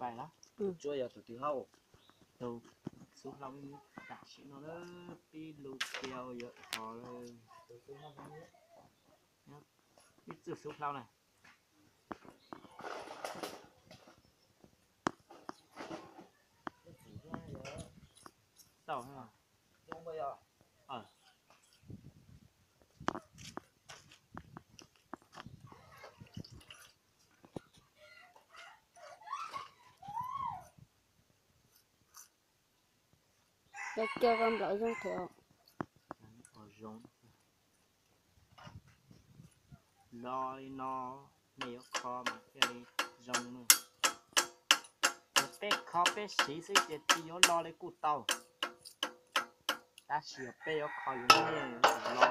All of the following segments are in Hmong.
Tus tsuab yog tus twg hauj? Tus xub hlau tam sim no na, pib lub kiau yuav qhov lawm. Ib txwj xub hlau na. Tau. Cov kiau koj nplaum zoo thiab. Lo li no nej yuav kho mas thiaj li zoo na. Yog peb kho peb siv xwb ces tsis yuav lo li kuj tau, tab sis yog peb yuav kho yus nej yuav tsum lo.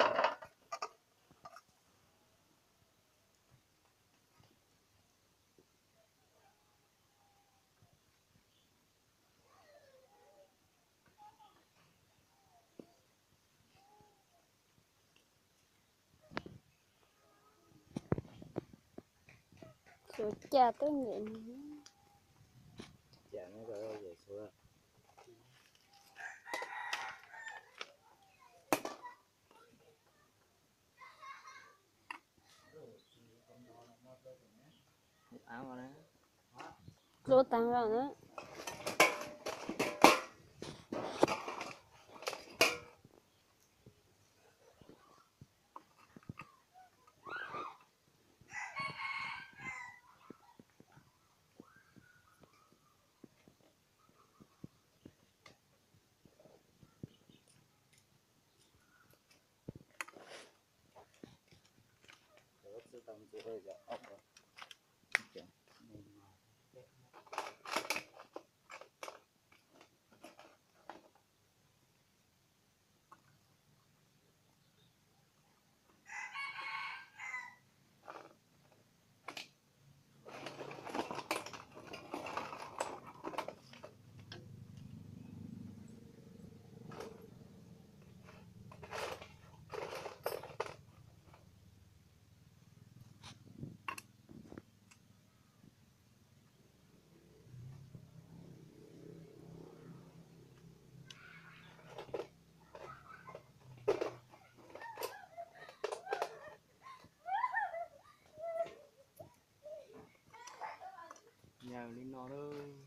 Xua caj twb nyem. Dluab taag lawm na. Yog li no lawm.